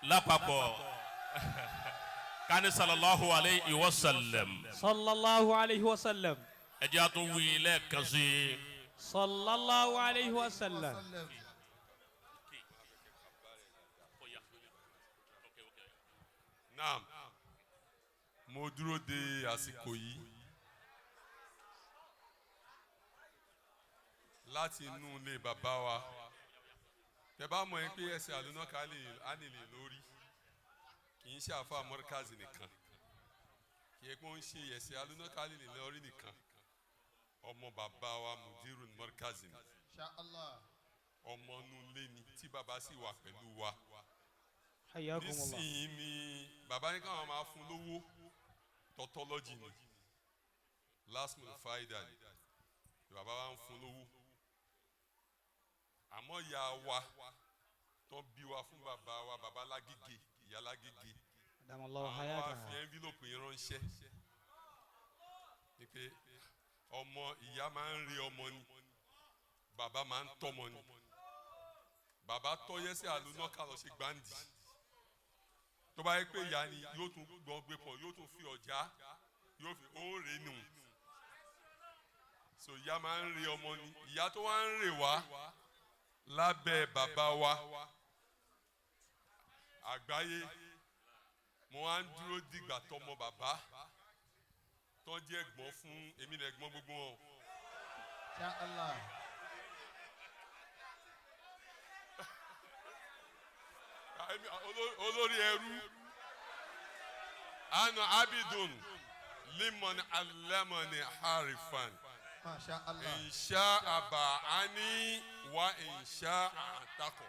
Lápapọ̀ kani sallallahu alayhi wa sallam. Sallallahu alayhi wa sallam. Ẹ jẹ́ a tún wí lẹ́ẹ̀kan sí i. Sallallahu alayhi wa sallam. Naam, mo dúró de àsìkò yìí láti inú ilé bàbá wa. Tẹ bá mọ̀ ẹ́ pé ẹsẹ̀ àlùnáka á lè lórí, kì í ṣe àfa mọ́ríkàzì nìkan, kì í pọ́n ṣe ẹsẹ̀ àlùnáka á lè lórí nìkan. Ọmọ bàbá wa mudiru mọ́ríkàzì ni, ọmọ inú ilé ni tí bàbá sì wà pẹ̀lú wa. Hayyakumullah. Nísìnyí ni bàbá ní káwọn máa fún lówó tọ́tọ́lọ́jì ni, last month faida ni bàbá wa ń fún lówó. Àmọ́ ìyá wa tó bí wa fún bàbá wa, bàbá Lágége, ìyá Lágége, Adamallahu àwọn wa hayataha. fi envelope yẹn ránṣẹ́ ni pé ọmọ ìyá máa ń rí ọmọ ni, bàbá máa ń tọ́mọ ni. Bàbá tọ́yẹ́sẹ̀ àlùnọ́kà lọ ṣe gbáǹdì. Tó bá yẹ pé ìyá ni yóò tún gbọ́n gbé pọ̀, yóò tún fi ọ̀já, yóò fi ó ń rè nù. So ìyá máa ń rè ọmọ ni. Ìyá tó wá ń rè wá lábẹ́ bàbá wa àgbáyé, mo wá ń dúró dìgbà tọmọ bàbá tó jẹ́ ẹ̀gbọ́n fún èmi lẹ̀gbọ́n gbogbo wọn. Olórí ẹrú ana abidun limon alamani harifan insha abaani wa insha atakọ.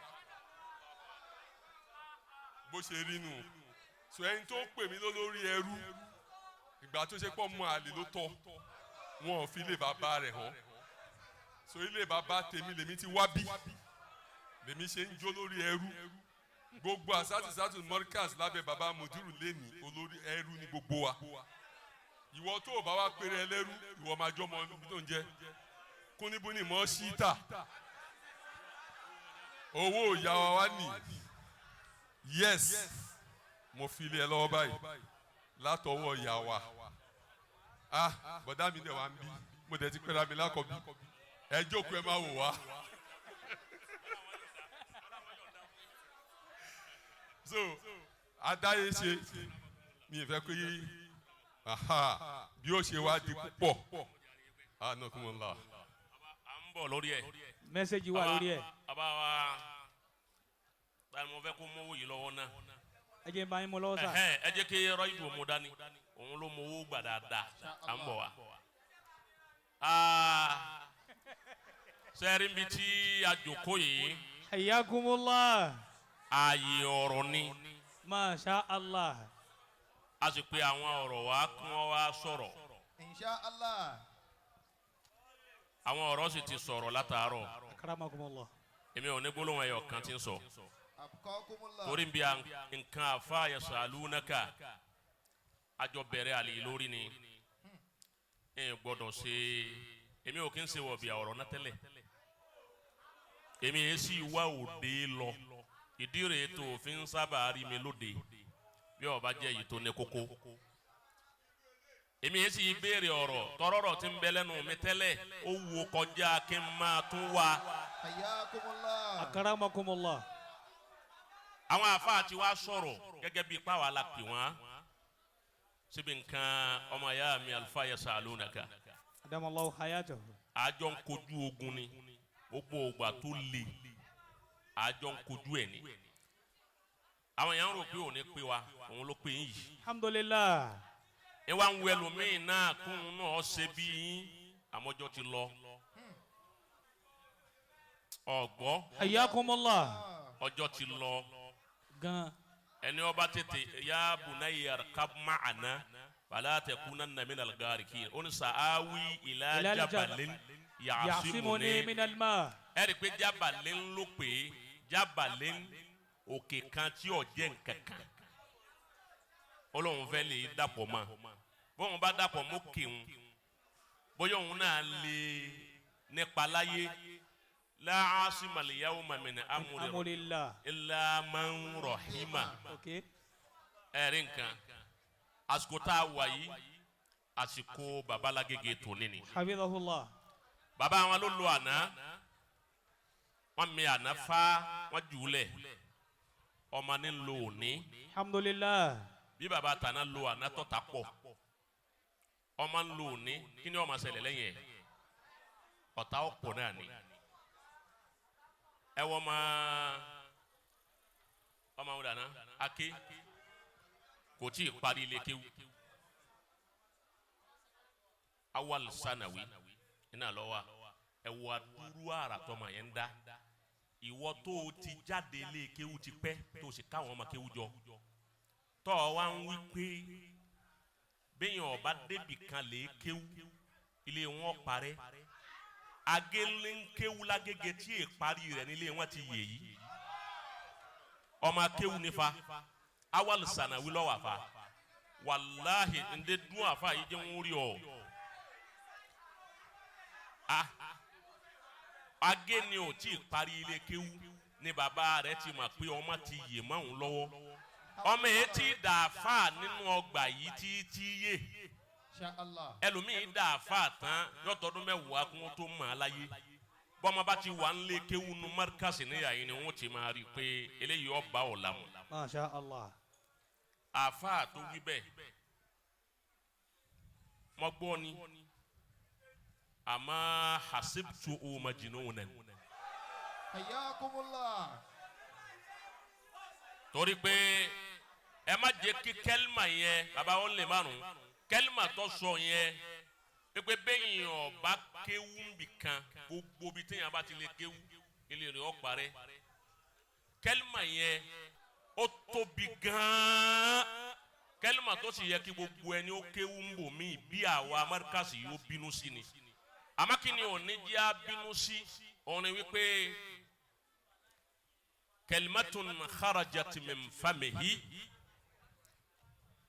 Bó ṣe rí nù. So ẹni tó ń pè mí lólórí ẹrú, ìgbà tó ṣe pọ̀ mọ́ àlè ló tọ́, wọn ò fi ilé bàbá rẹ̀ hàn. So ilé bàbá tèmi lèmi ti wá bí, lèmi ṣe ń jó lórí ẹrú. Gbogbo àsátìsátì mọ́ríkàs lábẹ́ bàbá mùdírù lẹ́ni olórí ẹrú ní gbogbo wa. Ìwọ tó o bá wá péré ẹlẹ́rú, ìwọ máa jọ́ ọmọ ibi tó ń jẹ́ kúnníbúnì mọ́ ṣíítà. Owó ìyá wa wá nì. Yes, mo fi ilé ẹ lọ́wọ́ báyìí látọwọ́ ìyá wa. Ah, bọ̀dá mi dẹ̀ wá ń bí, mo dẹ̀ ti pẹ́ra mi lákọ̀bí. Ẹ jókòó, ẹ máa wò wá. So adáyé ṣe mi ì fẹ́ pé bí ó ṣe wá di púpọ̀. Anakumula. À ń bọ̀ lórí ẹ̀. Mẹ́sẹ̀gì wà lórí ẹ̀. Bàbá wa, tani mo fẹ́ kó mówó yìí lọ́wọ́ náà. Ẹ jẹ́ n bá yín mú lọ́wọ́ sà. Ẹ jẹ́ kí rọ́ìdù mú dání, òun ló mú owó gbà dáadáa. À ń bọ̀ wá. Sẹ́ẹ̀rì bíi tí a jòkó yìí. Hayyakumullah. Ààyè ọ̀rọ̀ ni. Masha Allah. A sì pe àwọn ọ̀rọ̀ wa kí wọ́n wá sọ̀rọ̀. Insha Allah. Àwọn ọ̀rọ̀ sì ti sọ̀rọ̀ látàárọ̀. Akramakumullah. Èmi ò ní gbólóhùn ẹyọ kan tí ń sọ. Abqakumullah. Torí bí a nǹkan àfa yasalunaka àjọ bẹ̀rẹ̀ àlè lórí ni. Ẹ gbọ́dọ̀ ṣe, èmi ò kí ń ṣe wọ̀bì ọ̀rọ̀ náà tẹ́lẹ̀. Èmi yẹn sì wá òde lọ. Ìdí rèé tó fi ń sábà rí mi lóde bí ó bá jẹ́ èyí tó ní kókó. Èmi yẹn sì béèrè ọ̀rọ̀ tọrọrọ̀ tí ń bẹ lẹ́nu mi tẹ́lẹ̀, ó wo kọjá kí n máa tún wá. Hayyakumullah. Akramakumullah. Àwọn àfáà ti wá sọ̀rọ̀ gẹ́gẹ́ bíi pàwọn la pè wọ́n síbi nǹkan ọmọ ìyá mi alifa yasalunaka. Adamallahu hayatahu. Àjọ ń kojú ogun ni, gbogbo ògbà tó le àjọ ń kojú ẹ̀ ni. Àwọn èèyàn rò pé òun ní pé wa, òun ló pé yín yìí. Alhamdulillah. Ẹ wá ń wẹ lómìn náà kún náà ṣe bí yín, àmọ́jọ́ ti lọ. Ọ̀gbọ́. Hayyakumullah. Ọjọ́ ti lọ. Gan. Ẹni ọba tètè ya bunayya arkab ma'ana fala takunanna minal garikin. Ó ní sa'awi ila jabalin ya'simuni minal ma. Ẹ rí i pé jabalin ló pè é, jabalin òkè kan tí ò jẹ́ nǹkankan. Ọlọ́run fẹ́ lè dàpọ̀ mọ́. Bóun bá dàpọ̀ mọ́ kéwòn, bóyá òun náà lè nípa láyé. La asima al-yawma min amri Amulillah. illa man rahima. Okay. Ẹ̀rí nǹkan, àsìkò tá a wà yìí, àsìkò babalágége tòní ni. Hafidhahullah. Bàbá wọn ló lo àná, wọn mi àná fa wọn jù ú lẹ̀, ọmọ ní lo òní. Alhamdulillah. Bí bàbá tàná lo àná tọ́ta pọ̀, ọmọ ń lo òní, kí ni ó máa ṣẹlẹ̀ lẹ́yìn ẹ̀? Ọ̀tá ọ̀pọ̀ náà ni. Ẹ wọ́n máa ọmọ wọn dàná ake kò tí ì parí ilé kéwú, awal sanawi iná lọ́wọ́. Ẹ wọ adúrú àrà tọmọ yẹn ń dá. Ìwọ tó o ti jáde ilé kéwú ti pẹ́, tó o sì káwọn ọmọ kéwú jọ, tọ́ ọ wá ń wí pé bẹ́yìn ọba débì kan lè kéwú, ilé wọn parẹ́. Agélé ń kéwú lágége tí è parí rẹ̀ nílé wọn ti yè yìí. Ọmọ akéwú nífa awal sanawi lọ́wọ́ àfa. Wàláhì, ndé dún àfa yìí jẹ́ ń rí ọ. A agé ni ò tí ì parí ilé kéwú ni bàbá rẹ̀ ti mọ̀ pé ọmọ ti yè mọ́ òun lọ́wọ́. Ọmọ yìí ti dàáfà nínú ọgbà yìí tí tí yé. Insha Allah. Ẹlòmíì dàáfà tán yọtọdún 10 kún tó mọ̀ ọ́ láyé. Bọ́mọ bá ti wà ń lé kéwú nu márkàsì níyà yìí ni wọ́n ti máa rí i pé eléyìí ọba ọ̀la mu. Masha Allah. Àáfàá tó wí bẹ́ẹ̀, mọ gbọ́ ni, àmọ́ hasibtu o majnunan. Hayyakumullah. Torí pé ẹ má jẹ́ kí kẹ́límà yẹn, baba wọn lè márùn kẹ́límà tó sọ yẹn pé bẹ́yìn ọba kéwú bì kan, gbogbo bí téèyàn bá ti lè kéwú, ilé rẹ̀ ó parẹ́. Kẹ́límà yẹn ó tóbi gan-an, kẹ́límà tó sì yẹ kí gbogbo ẹni ó kéwú ń bò míì bí àwa amárikàsì yóò bínú sí ni. Àmọ́ kí ni òní jẹ́ á bínú sí? Òun ni wípé kẹlímàtún kharajat min famihi,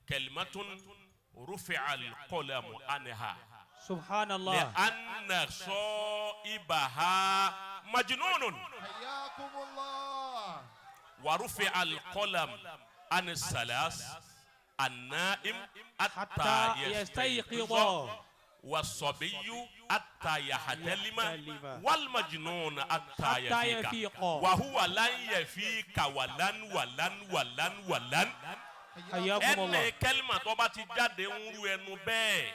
kẹlímàtún rufi'a al-qalamu anha. Subhanallah. Li'anna sahibaha majnunun. Hayyakumullah. Wa rufi'a al-qalam an salas: an-na'im hatta Hatta yastayqiza, yastayqidha. was-sabiyyu hatta yahtalima, Yahtalima. wal-majnun hatta Hatta yafiqa. yafiqa. Wa huwa lan yafiqa walan walan walan walan. Hayyakumullah. Ẹnì kẹlímà tó bá ti jáde ń ru ẹnu bẹ́ẹ̀,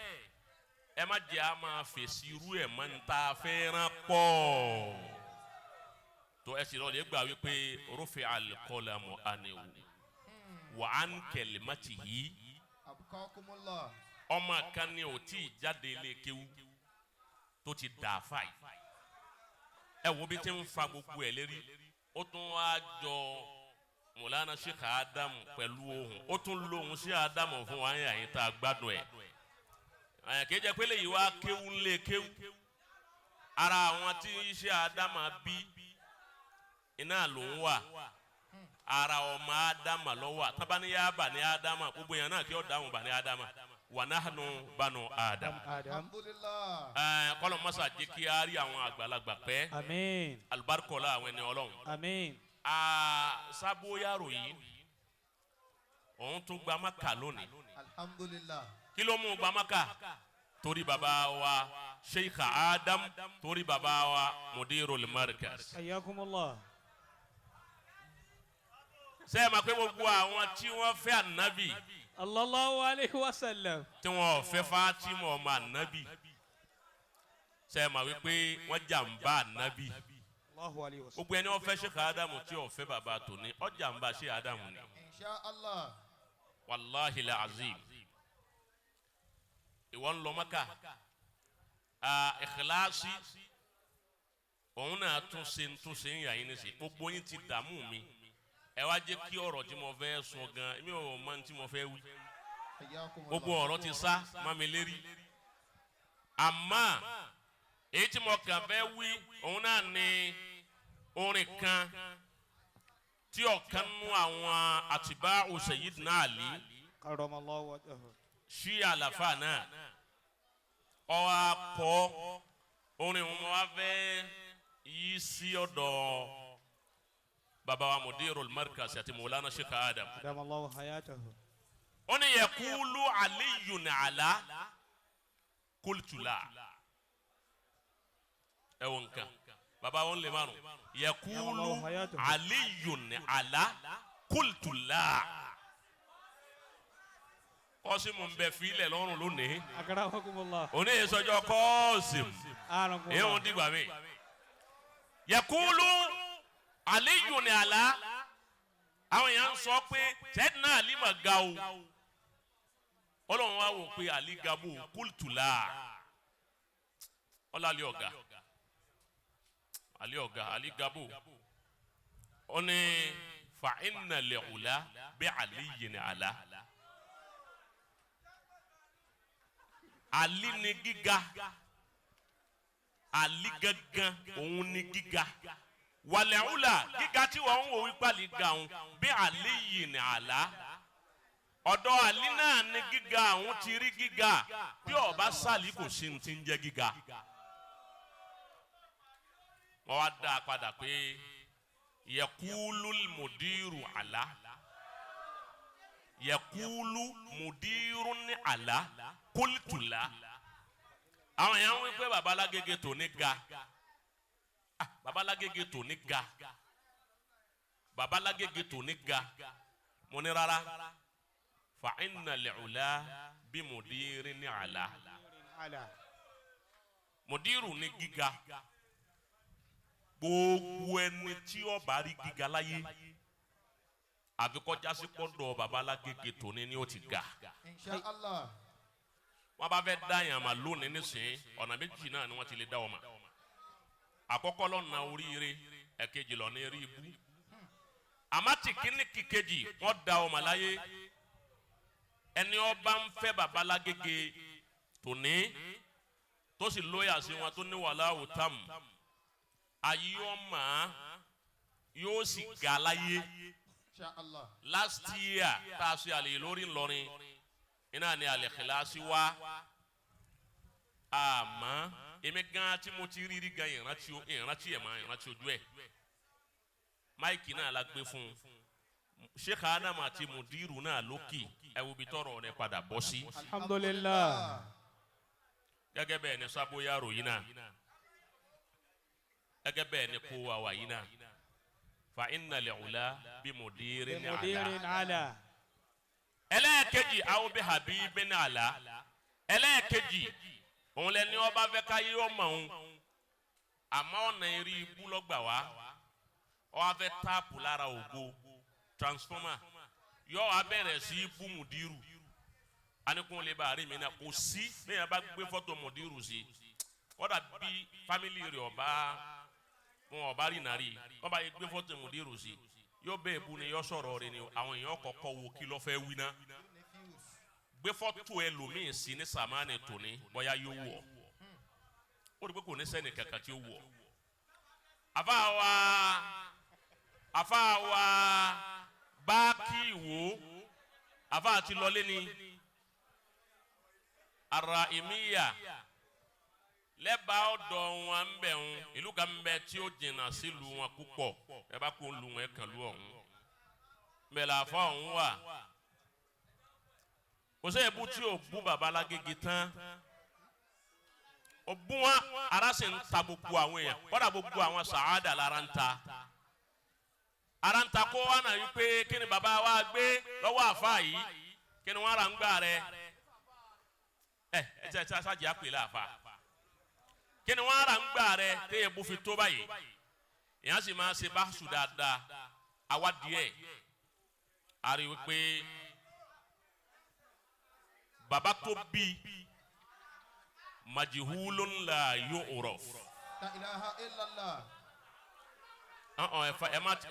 ẹ má jẹ́ a máa fèsì irú ẹ̀ mọ́ ní ta fẹ́ràn pọ̀ tó. Ẹ sì lọ́ọ́ lè gbà wípé rufi al-qalamu anhu wa an kalimatihi. Abqakumullah. Ọmọ kan ni ò tí ì jáde ilé kéwú tó ti dà fà yìí. Ẹ wo bí tí ń fa gbogbo ẹ lérí. Ó tún wá jọ Mùlánà Sheikh Ádámù pẹ̀lú ohùn, ó tún lo ohùn sí Ádámù fún wa yàn yín tá a gbádùn ẹ̀. Ẹ̀ kì í jẹ́ pé lèyí wá kéwú ńlé kéwú. Ara àwọn tí ṣe Ádámù bí iná ló ń wà, ara ọmọ Ádámù lọ́wọ́ tábáníyá bà ní Ádámù, gbogbo yẹn náà kí ó dáhùn bà ní Ádámù wa nahnu banu Ádámù. Adam. Alhamdulillah. Ẹ kọlọ masa jẹ́ kí a rí àwọn àgbàlagbà pẹ́. Amin. Alibarikọla àwọn ẹni Ọlọ́run. Amin. Aa sábóyàrò yìí, òun tún gba Maka lónìí. Alhamdulillah. Kí ló mú gba Maka? Torí baba wa Sheikh Adam, torí baba wa Mudirul Markaz. Hayyakumullah. Sẹ́yìn ma pé gbogbo àwọn tí wọ́n fẹ́ ànábì, Sallallahu alayhi wa sallam. tí wọ́n fẹ́ Fatima ọmọ ànábì, sẹ́yìn ma wípé wọ́n jàǹbá ànábì? Allahu alayhi wa sallam. Gbogbo ẹni wọ́n fẹ́ Sheikh Adamu tí wọ́n fẹ́ baba tòní, ó jàǹbá Sheikh Adamu ni. Insha Allah. Wàláhi la azim, ìwọ ń lọ Maka ìkìláàsì, òun náà tún ṣe ń tún ṣe ń yà yín nísìnyí. Gbogbo yín ti dààmú mi. Ẹ wá jẹ́ kí ọ̀rọ̀ tí mo fẹ́ sọ gan, mi ò mọ ní tí mo fẹ́ wí. Hayyakumullah. Gbogbo ọ̀rọ̀ ti sá má mi lérí. Àmọ́ èyí tí mo kàn fẹ́ wí, òun náà ni orin kan tí ọ̀kan nú àwọn àtibá Sayyidina Ali. Karramallahu wajhahu. Sí àlàfà náà, ọwọ́ akọ orin wọn wá fẹ́. Yí sí ọ̀dọ̀ baba wa mudirul markaz àti Mawlana Sheikh Adam. Adam Allahu hayatahu. Ó ní yaqulu aliyun ala kultula. Ẹ wo nǹkan baba wọn lè márùn yaqulu aliyun ala kultula. Kọ́símù ń bẹ filẹ̀ lọ́rùn lónìí. Akramakumullah. Òní ìsọjọ́ kọ́ọ̀sìmù. Anakumullah. Èyí ń dìgbà mi. Yaqulu aliyun ala. Àwọn èèyàn ń sọ pé Sayyidina Ali mà ga o. Ọlọ́run wá wò pé Ali ga bò kultula. Ọlá Ali ọ̀gá. Ali ọ̀gá Ali ga bò. Ó ní fa inna al-ula bi aliyin ala. Ali ni gíga. Ali gangan òun ni gíga. Wàlẹ́hùlà gíga tí wọ́n ń wò wípé Ali ga òun bí Ali yìí ní àlá. Ọ̀dọ̀ Ali náà ni gíga òun ti rí gíga. Bí ọba sàlí kò sí ní ti ń jẹ́ gíga. Wọ́n wá dá a padà pé yẹkúlù mùdírù àlá. Yẹkúlù mùdírù ní àlá kólítùlá. Àwọn èèyàn ń wí pé baba Alágége tò ní ga. Baba Alágége tò ní ga. Baba Alágége tò ní ga. Mo ní rárá. Fa inna al-ula bí mùdírí ní àlá. Mùdírù ní gíga. Gbogbo ẹni tí ó bá rí gíga láyé àfi kó jásí pọ́ndọ̀ baba Alágége tò ní ni ó ti ga. Insha Allah. Wọ́n bá fẹ́ dá yàn mà lónìí nísìnyí ọ̀nà méjì náà ni wọ́n ti lè dá wọn mà. Àkọ́kọ́ lọ́nà oríire, ẹ̀kejì lọ́nà eré ibú. Àmọ́ tí kíní kíkejì wọ́n da ọmọ láyé. Ẹni ọba ń fẹ́ baba Alágége tòní tó sì lóyà sí wọn tó ní wàhálà òtàm. Ayé ọmọ yóò sì ga láyé. Insha Allah. Last year tá a ṣe àlè lórí Ìlọrin iná ni àlèkìláṣí wá. Àmọ́ èmi gan tí mo ti rí rí gan ìrántí ẹ̀ máa ìrántí ojú ẹ̀. Máìkì náà la gbé fún un. Sheikh Adam àti Mudiru náà lókè ẹ wo ibi tọrọ rẹ padà bọ́ sí. Alhamdulillah. Gẹ́gẹ́ bẹ́ẹ̀ ni Sábóyárò yìí náà. Gẹ́gẹ́ bẹ́ẹ̀ ni kó wa wà yìí náà. Fa inna al-ula bi mudirin ala. Mudirin ala. Ẹlẹ́ẹ̀kejì àwọn bí habibin ala. Ẹlẹ́ẹ̀kejì òun lẹni ọba fẹ́ káyé ọmọ òun. Àmọ́ ọ̀nà eré ibú lọ́gbà wá. Ó wá fẹ́ táàpù lára ògo transformer. Yọ wá bẹ̀rẹ̀ sí í bú Mudiru. Anikun lè bá àárín mi náà kò sí bẹ́ẹ̀ yẹn bá gbé fọ́tò Mudiru sí. Kọ́dà bí fámìlì rẹ̀ ọba wọn ọba rí nàrí wọ́n bá yẹ gbé fọ́tò Mudiru sí. Yóò bẹ́ẹ̀ bu ni yóò sọ̀rọ̀ rẹ̀ ni àwọn èèyàn kọ́kọ́ wo kí ló fẹ́ wí ná. Gbé fọ́tò ẹlòmíì sí ní sàmánì tòní bóyá yóò wọ̀. Ó rí pé kò ní sẹ́ni kankan tí ó wọ̀. Àfa wa bá kí ìwò àfa àti lọlé ni ara ìmíyà lẹ́bàá ọ̀dọ̀ wọn ń bẹ̀ ń ìlú kan ń bẹ tí ó jìnnà sílùú wọn púpọ̀ ẹ bá kó lu wọn ẹ kàn lú ọ̀hún bẹ̀rẹ̀ àfa ọ̀hún wà kò sẹ́yìn bú tí ò bú baba Alágége tán ó bú wọn ara sì ń ta gbogbo àwọn èèyàn kọ́dà gbogbo àwọn sàádà lára ń ta ara ń ta kó wá náà wípé kí ni baba wa gbé lọ́wọ́ àfa yìí kí ni wọ́n ra ń gbà rẹ ẹ ẹ tí a ṣáàjì àpè láàfa kí ni wọ́n ra ń gbà rẹ téèyàn bó fi tó báyìí èèyàn sì máa ṣe báṣu dáadáa àwa díẹ̀ a rí wípé baba tó bí majihulun la yu'raf. La ilaha illallah.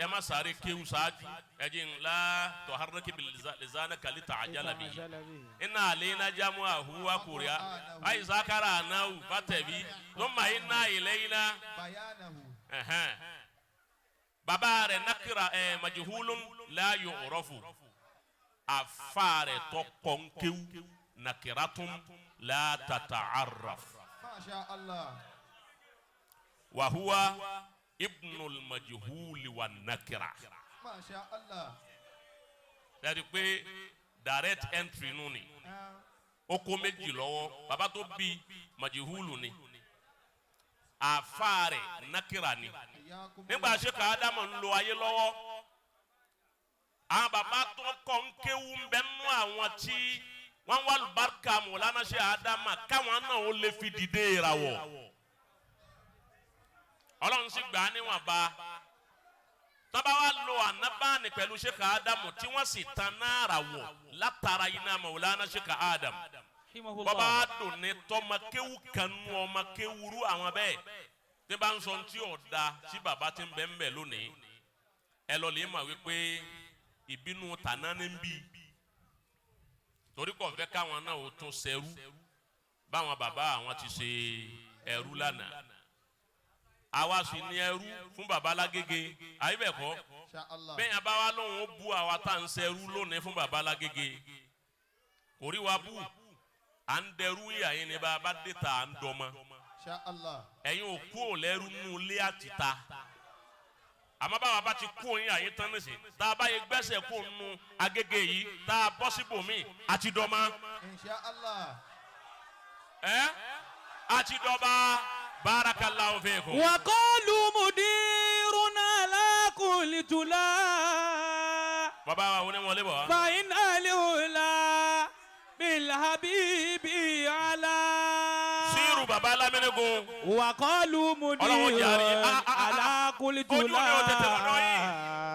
Ẹ má sáré kéwù ṣáájú ẹ jẹ́ ńlá tọ̀hárẹ́kì lizanaka lita'jala bihi inna alayna jam'ahu wa qur'a fa iza qara'nahu fattabi thumma inna ilayna Bayanahu. Baba rẹ̀ nakira majihulun la yu'rafu afa rẹ̀ tọ́ kọ́ńkéwù nakiratun la tata'arraf. Masha Allah. Wàhúwa ibnul majhuli wa nakira. Masha Allah. Lẹ́yìn pé direct entry nù ni. Ó kó méjì lọ́wọ́. Bàbá tó bí majhulu ni. Àfa rẹ̀ nakira ni. Nígbà Sheikh Ádámù ń lo ayé lọ́wọ́, àwọn bàbá tó kọ́ ń kéwú ń bẹ nú àwọn tí wọ́n wá lùbáríkà Mọ̀lánà Sheikh Ádámù káwọn náà ó lè fi dìde ìràwọ̀. Ọlọ́run sì gbà á níwọ̀nba. Tọ́ba wa lo ànábàánì pẹ̀lú Sheikh Ádámù tí wọ́n sì tan náírà wọ̀ látara iná Mọ̀lánà Sheikh Ádámù. Bọ́bá dùn ní tọ́mọ kéwú kanú ọmọ kéwúrú àwọn bẹ́ẹ̀ tí bá ń sọ tí ò da tí bàbá ti ń bẹ ń bẹ lónìí, ẹ lọ lè mà wípé ìbínú tàná ní ń bí, torí kò fẹ́ káwọn náà ó tún ṣẹrú báwọn bàbá àwọn ti ṣe ẹrú lánàá. Àwa sì ní ẹrú fún bàbá Lágége, àyè bẹ́ẹ̀ kọ́? Bẹ́ẹ̀ yẹn bá wa lóun ó bú àwa tá à ń ṣẹrú lónìí fún bàbá Lágége, kò rí wa bú, à ń dẹrú ìyá yẹn ni bá dé ta à ń dọ́mọ. Ẹ̀yin ò kú ò lẹ́rú nù ilé àtìta. Àmọ́ báwa bá ti kú òyìn àyè tán nísìn, tá a bá yẹ gbẹ́sẹ̀ kó nu Agége yìí, tá a bọ́ síbòmíì, àti dọ́mọ. Insha Allah. Ẹ́ àti dọ́ba barakallahu fikum. Wa qalu mudiruna la qultu la. Bàbá wa wọlé wọlé bọ̀ wá. Fa inna al-ula bil habibi ala. Sírù bàbá Lámínígun. Wa qalu mudiruna ala qultu la. Ojú mi ò tètè lọ́dọ̀ yìí.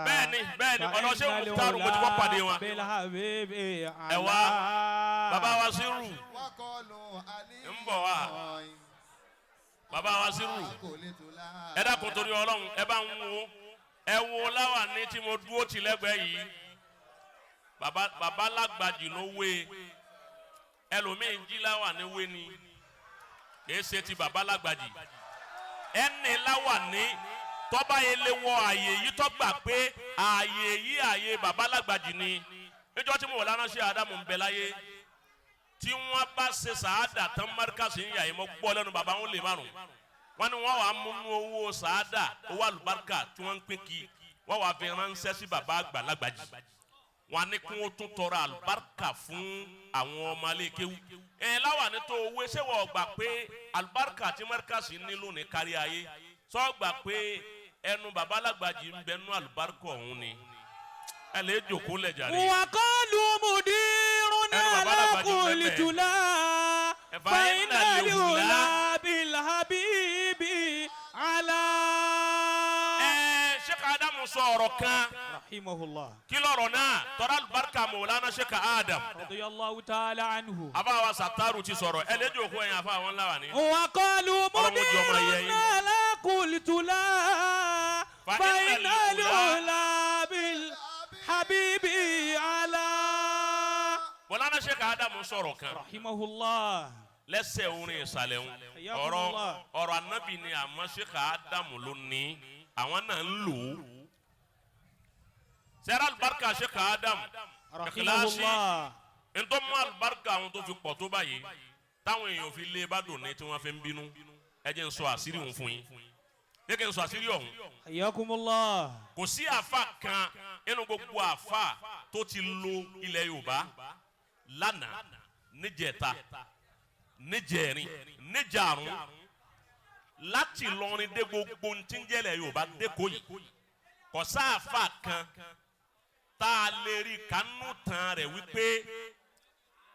Bẹ́ẹ̀ni bẹ́ẹ̀ni ọ̀nà ṣé òun taarù mo ti kọ́ pàdé wọn. Bil habibi ala. Ẹ wá bàbá wa Sírù. Wa qalu ali. Ń bọ̀ wá. Bàbá wa Sírù. Ẹ dákun torí Ọlọ́run, ẹ bá ń wo ẹ wo láwàní tí mo dúró tì lẹ́gbẹ̀ẹ́ yìí. Bàbá Lágbàjì ló wé, ẹlòmíín jí láwàní wé ni, kìí ṣe ti bàbá Lágbàjì. Ẹni láwàní tọ́ba yẹn lè wọ àyè yìí tọ́ gbà pé àyè yìí àyè bàbá Lágbàjì ni. Níjọ́ tí mo wọ̀ lánàá ṣe Ádámù ń bẹ láyé, tí wọ́n bá ṣe sàádà tán márkàsì ń yà yìí, mo gbọ́ lẹ́nu bàbá wọn lè márùn. Wọ́n ní wọ́n wàá múnú owó sàádà, owó àlùbáríkà tí wọ́n ń pín kí, wọ́n wàá fi ránṣẹ́ sí bàbá àgbà Lágbàjì. Wọ́n ní kí wọ́n tún tọrọ àlùbáríkà fún àwọn ọmọ alékéwú. Ẹ láwàní tó owó ṣé wọ́n gbà pé àlùbáríkà tí márkàsì ní lónìí kárí ayé, sọ gbà pé ẹnu bàbá Lágbàjì ń bẹ nú àlùbáríkà ọ̀hún ni. Ẹ lè jòkó lẹ̀ jàre. Wa qalu mudiruna la qultu la. Fa inna al-ula bil habibi ala. Ẹ Sheikh Ádámù sọ ọ̀rọ̀ kan. Rahimahullah. Kí lọ̀rọ̀ náà? Tọ́lá àlùbáríkà Mọ̀lánà Sheikh Ádámù. Radiyallahu ta'ala anhu. Àbá wa Sàtárù ti sọ̀rọ̀, ẹ lè jòkó ẹ̀yìn àfa àwọn ńlá wa ni. Wa qalu mudiruna la qultu la. Fa inna al-ula bil habibi ala. Mọ̀lánà Sheikh Ádámù sọ̀rọ̀ kan. Rahimahullah. Lẹ́sẹ̀ orin ìsàlẹ̀ ń. Ọ̀rọ̀ Ànábì ni àmọ́ Sheikh Ádámù ló ní, àwọn náà ń lò ó. Sẹ́rẹ́ àlùbáríkà Sheikh Ádámù. Rahimahullah. Ntọ́ mú àlùbáríkà àwọn tó fi pọ̀ tó báyìí, táwọn èèyàn fi lé bá dùn ní tí wọ́n fi ń bínú. Ẹ jẹ́ n sọ àṣírí òun fún yín. Jẹ́ kí n sọ àṣírí ọ̀hún. Hayyakumullah. Kò sí àfa kan nínú gbogbo àfa tó ti lo ilẹ̀ Yorùbá lánàá, níjẹta, níjẹrin, níjàrún, láti Ìlọrin dé gbogbo ntí ń jẹ́lẹ̀ Yorùbá dẹ́kọ̀ yìí. Kò sáàfà kan tá a lè rí kánú tán rẹ̀ wípé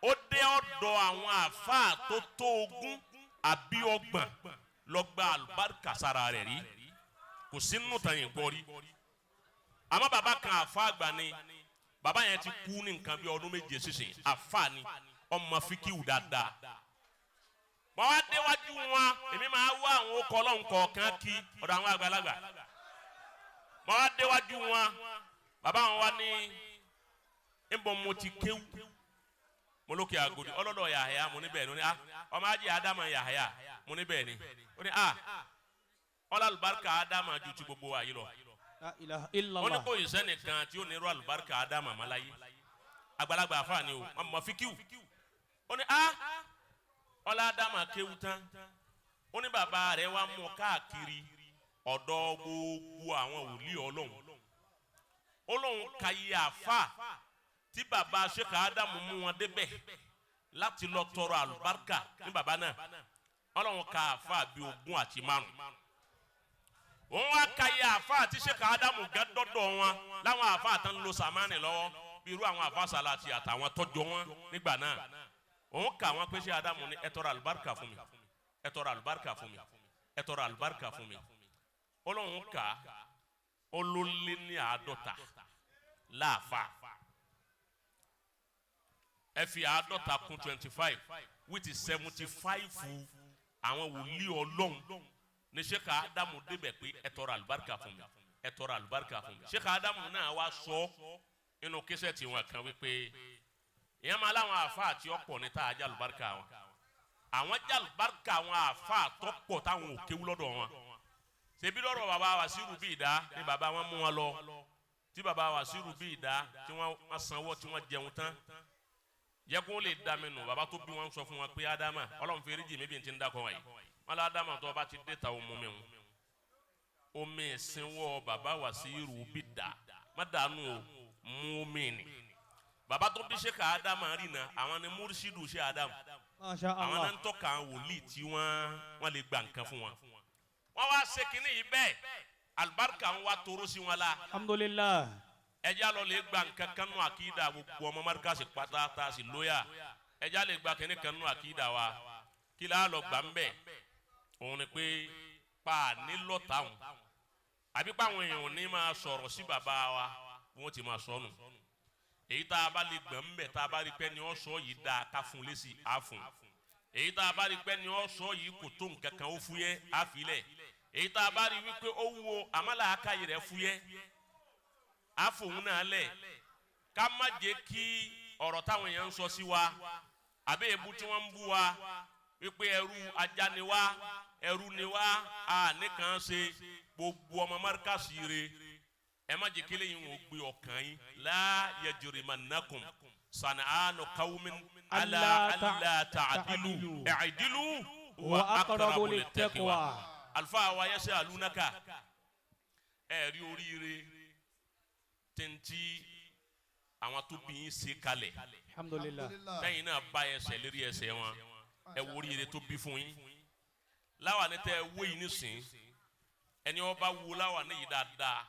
ó dé ọ̀dọ̀ àwọn àfáà tó tó 20 àbí 30 lọ gba àlùbáríkà sára rẹ̀ rí. Kò sí nínú tàn yìí gbọ́ rí. Àmọ́ bàbá kan àfáà àgbà ni, bàbá yẹn ti kú ní nǹkan bí ọdún 7 sísìn, àfáà ni, ọmọ fíkìwù dáadáa. Mọ wá déwájú wọn, èmi máa wá àwọn okọ̀ ọlọ́run kọ̀ọ̀kan kí ọ̀dọ̀ àwọn àgbàlagbà. Mọ wá déwájú wọn, bàbá wọn wá ní nbọ mo ti kéwú. Mo lókè àgòdì, ọlọ́dọ̀ Yàhàyà, mo ní bẹ́ẹ̀ ni. Ó ní ah, ọmọ ajé Ádámù Yàhàyà, mo ní bẹ́ẹ̀ ni. Ó ní ah, ọlọ́ àlùbáríkà Ádámù ju ti gbogbo wa yìí lọ. La ilaha illallah. Ó ní kò ìsẹ́nìkan tí ó ní irú àlùbáríkà Ádámù àmàláyé. Àgbàlagbà àfáà ni o, ọmọ fíkìwù. Ó ní ah, ọlá Ádámù kéwú tán. Ó ní bàbá rẹ̀ wá mú káàkiri. Ọ̀dọ̀ gbogbo àwọn wòlíì Ọlọ́run, ó lóun ka iye àfa tí baba Sheikh Adamu mú wọn débẹ̀ láti lọ tọrọ àlùbáríkà ní baba náà. Ọlọ́run ka àfa bíi 25. Òun wá ka iye àfa tí Sheikh Adamu gẹ́ dọ́dọ̀ wọn, láwọn àfa tán ń lo sàmánì lọ́wọ́, bí irú àwọn àfa sàlàtì àtàwọn tọ́jọ́ wọn nígbà náà. Òun kà wọn pé Sheikh Adamu ní, "Ẹ tọrọ àlùbáríkà fún mi, ẹ tọrọ àlùbáríkà fún mi, ẹ tọrọ àlùbáríkà fún mi." Ọlọ́run kà ó ló lé ní 50 láàfa. Ẹ fi 50 kún 25, which is 75. Àwọn wòlíì Ọlọ́run ní Sheikh Adamu débẹ̀ pé, "Ẹ tọrọ àlùbáríkà fún mi, ẹ tọrọ àlùbáríkà fún mi." Sheikh Adamu náà wá sọ nínú kíṣẹ́ tiwọn kan wípé ìyẹn máa láwọn àfa àti ọ̀pọ̀ ní tá a jẹ́ àlùbáríkà wọn, àwọn jẹ́ àlùbáríkà àwọn àfa àtọ́pọ̀ táwọn ò kéwú lọ́dọ̀ wọn. Ṣebí lọ́rọ̀ bàbá Wàsíù bí ìdá ni bàbá wọn mú wọn lọ, tí bàbá Wàsíù bí ìdá tí wọ́n sanwó, tí wọ́n jẹun tán, yẹ kó lè dá mi nù. Bàbá tó bí wọn sọ fún wọn pé, "Ádámà, Ọlọ́run fèrè jì mí bí n ti ń dákọ̀ wọ̀nyí wọn lọ. Ádámà, tó bá ti dé ta, omi mi omi ìsìnwó bàbá Wàsíù bí dá má dànù o, mú omi ni." Bàbá tó bí Sheikh Ádámà rí na, àwọn ni múrísídù Sheikh Ádámù. Masha Àwọn Allah. náà ń tọ́ka àwọn wòlíì tí wọ́n lè gba nǹkan fún wọn. Wọ́n wá ṣe kínní yìí bẹ́ẹ̀, alibarika ń wá toro sí wọn la. Alhamdulillah. Ẹjẹ́ àlọ́ lè gba nǹkan kan nù àkídà gbogbo ọmọ marikasi pátá tá a sì lóyà. Ẹjẹ́ àlè gba kínní kan nù àkídà wa. Kí la lọ gbà ń bẹ̀? Òun ni pé pa nílọ́tàwọn àbí pa àwọn èèyàn ò ní máa sọ̀rọ̀ sí bàbá wa bí wọ́n ti máa sọnù. Èyí tá a bá lè gbọ̀n ń bẹ̀, tá a bá rí pé ni wọ́n sọ yìí dáa, ká fún lésì, á fún. Èyí tá a bá rí pé ni wọ́n sọ yìí kò tó nǹkan kan, ó fúyẹ́, á filẹ̀. Èyí tá a bá rí wípé ó wúwo àmàlà àkàyè rẹ̀ fúyẹ́, á fòun náà lẹ̀. Ká má jẹ́ kí ọ̀rọ̀ táwọn èèyàn ń sọ sí wa àbí èébú tí wọ́n ń bú wa wípé ẹrú ajá ni wá, ẹrú ni wá, a nìkan ṣe gbogbo ọmọ márkàsì re. Ẹ má jẹ́ kí lẹ́yìn wọn gbé ọkàn yín. La yajrimannakum sana'anu qawmin ala alla ta'dilu, i'dilu wa aqrabu littaqwa. Alifa wa yẹsẹ alunaka, ẹ rí oríire tẹ̀ntì àwọn tó bí yín ṣe kalẹ̀. Alhamdulillah. Tẹ́yìn náà bá ẹsẹ̀ lérí ẹsẹ̀ wọn, ẹ wo oríire tó bí fún yín. Láwa ní tẹ́ ẹ wó yìí nísìn, ẹni wọn bá wo láwa ní yìí dáadáa,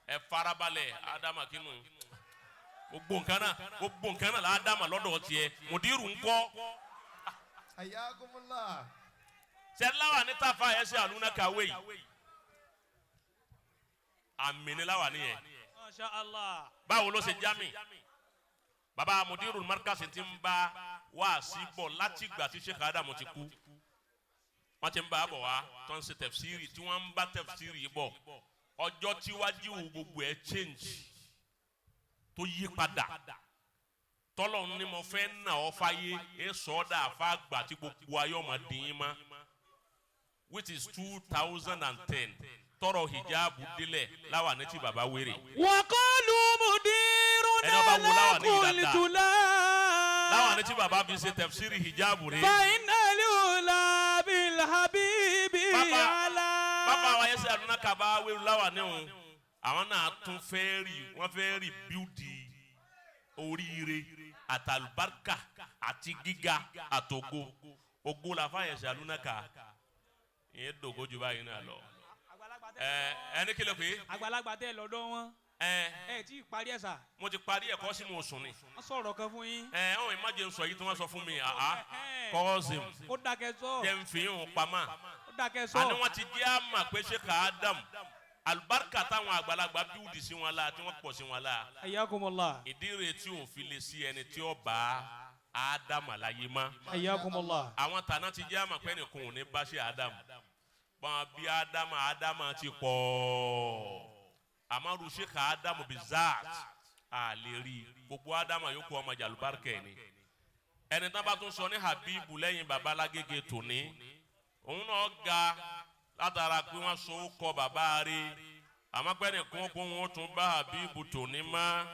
ẹ farabalẹ̀. Ádámà kínú gbogbo nǹkan náà, gbogbo nǹkan náà làádámà lọ́dọ̀ tiẹ̀. Mùdírù ńkọ́? Ayakumullah. Sẹ láwa ní tàfà ẹsẹ̀ àlùnà kàwé yìí, àmì ni láwa ní yẹn. Masha Allah. Báwo ló ṣe jami? Baba mudiru markasi ti ń bá wáàsí bọ̀ láti ìgbà tí Sheikh Adamu ti kú. Wọ́n ti ń bá a bọ̀ wá tó ń ṣe tẹ̀fsírì, tí wọ́n ń bá tẹ̀fsírì bọ̀. Ọjọ́ tíwájú gbogbo ẹ̀ change, tó yí padà, tọ́lọ̀ ní mo fẹ́ nà ọ́ fáyé, ẹ sọ ọ́ dà fá gbà tí gbogbo ayé ọmọ dín in mọ́, which is 2010, tọrọ hijabu délẹ̀ láwa ní ti baba wéré. وقالوا مديرنا Ẹni ọba wo láwà ní لا ìdáadáa. قلت لا. Láwa ní tí baba fi ṣe tẹ̀fsírì hijabu rè. فإن الأولى بالحبيب Bàbá- على. Bàbá wa yẹsẹ àdúrà kaba wéru láwa ní òun, àwọn náà tún fẹ́ rí, wọ́n fẹ́ rí bíúdi oríire àtàlùbáríkà àti gíga àtògo ògo làfa yẹsẹ àdúrà ká ìyẹn dògo jù báyìí náà lọ. Ẹ ẹni kí ló pé? Àgbàlagbà tẹ lọ́dọ̀ wọn. Ẹ. Ẹ tí ì parí ẹ sà. Mo ti parí ẹ̀kọ́ sí mo sùn ni. Wọ́n sọ̀rọ̀ kan fún yín. Ẹ ọ̀hún ìmájẹ ń sọ yìí tí wọ́n sọ fún mi àá kọ́ọ̀sìm. Ó dákẹ́ sọ. Jẹ́ ń fi hàn pamọ́. Ó dákẹ́ sọ. Àní wọ́n ti jẹ́ àmà pé ṣé ká Ádámù alibarika táwọn àgbàlagbà bíúdì sí wọn la, tí wọ́n pọ̀ sí wọn la. Ayakumullah. Ìdí rẹ̀ tí ò fi lè sí ẹni tí ó bá Ádámù àlàyé mọ́. Ayakumullah. Àwọn tàná ti jẹ́ àmà pé ẹnìkan ò ní bá ṣe Ádámù bọ́n bí Ádámù. Ádámù ti pọ̀, àmọ́ ru ṣé ká Ádámù bí zaat a lè rí gbogbo Ádámù yòókù ọmọ jàlúbárìkà ẹ̀ ni. Ẹni tán bá tún sọ ní Habibu lẹ́yìn babalágége tòní, òun náà ga látara pé wọ́n so ó kọ bàbá rẹ̀, àmọ́ pé ẹnìkan kó wọn tún bá Habibu tòní mọ́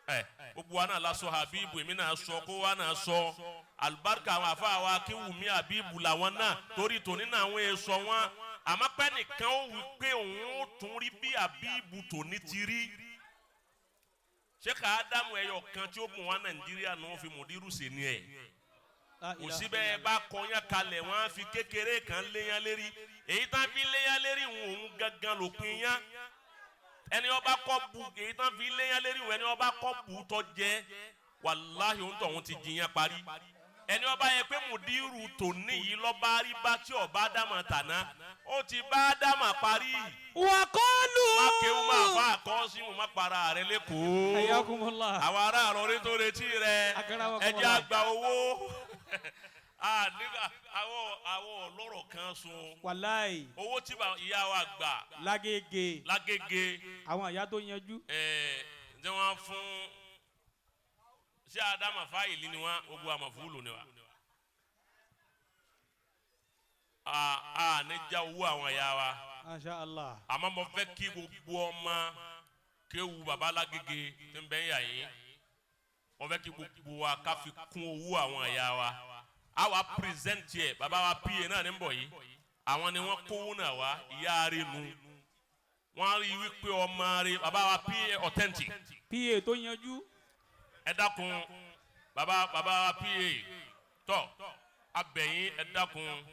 ẹ. Gbogbo wa náà la sọ Habibu, èmi náà sọ, kó wa náà sọ alibarika àwọn afa wa kí Wùmí Habibu làwọn náà torí tòní náà àwọn èso wọn. Àmọ́ pẹ́ nìkan ó wí pé òun ó tún rí bí Àbíbù tòní ti rí. Sheikh Adamu ẹyọ kan tí ó mú wa Nàìjíríà ní wọ́n fi mùdírù sí ni ẹ̀. Kò sí bẹ́ẹ̀ bá kọyán kalẹ̀, wọ́n á fi kékeré kan léyán lérí. Èyí tán fi léyán lérí òun gangan ló pin yán. Ẹni ọba kọ́ bu èyí tán fi léyán lérí òun, ẹni ọba kọ́ bu tọ́ jẹ́, wàláhì òun tọ̀hún ti jiyàn parí. Ẹni ọba yẹ pé mùdírù tòní yìí lọ́ba rí bá tí ọba dámà tàná, ó ti bá dámà parí. Wàkọ́lù. Má kéwú máa fa àkọ́símù, má para rẹ lẹ́kọ̀ọ́. Ayakumullah. Àwọn ará àròrí tó retí rẹ. Akarawakumullah. Ẹ jẹ́ àgbà owó. Ah, nígbà àwọn ọlọ́rọ̀ kan sun. Wàláì. Owó tí ìyá wa gbà. Lágége. Lágége. Àwọn ìyá tó yanjú. Ẹ ǹjẹ́ wọ́n fún ṣé Adama fáìlì ni wọ́n, gbogbo àmọ̀fúlù ni wa. A ní já owó àwọn ìyá wa. Masha Allah. Àmọ́ mo fẹ́ kí gbogbo ọmọ kéwu baba Lágége tí ń bẹ ń yà yín. Mo fẹ́ kí gbogbo wa ká fi kún owó àwọn ìyá wa. A wa present yẹ baba wa PA náà ní bọ̀ yìí. Àwọn ni wọ́n kówó náà wá, ìyá rẹ̀ nu. Wọ́n rí wípé ọmọ rẹ̀ baba wa PA authentic. PA tó yanjú. Ẹ dákun baba wa PA tọ́ abẹ̀yìn, ẹ dákun,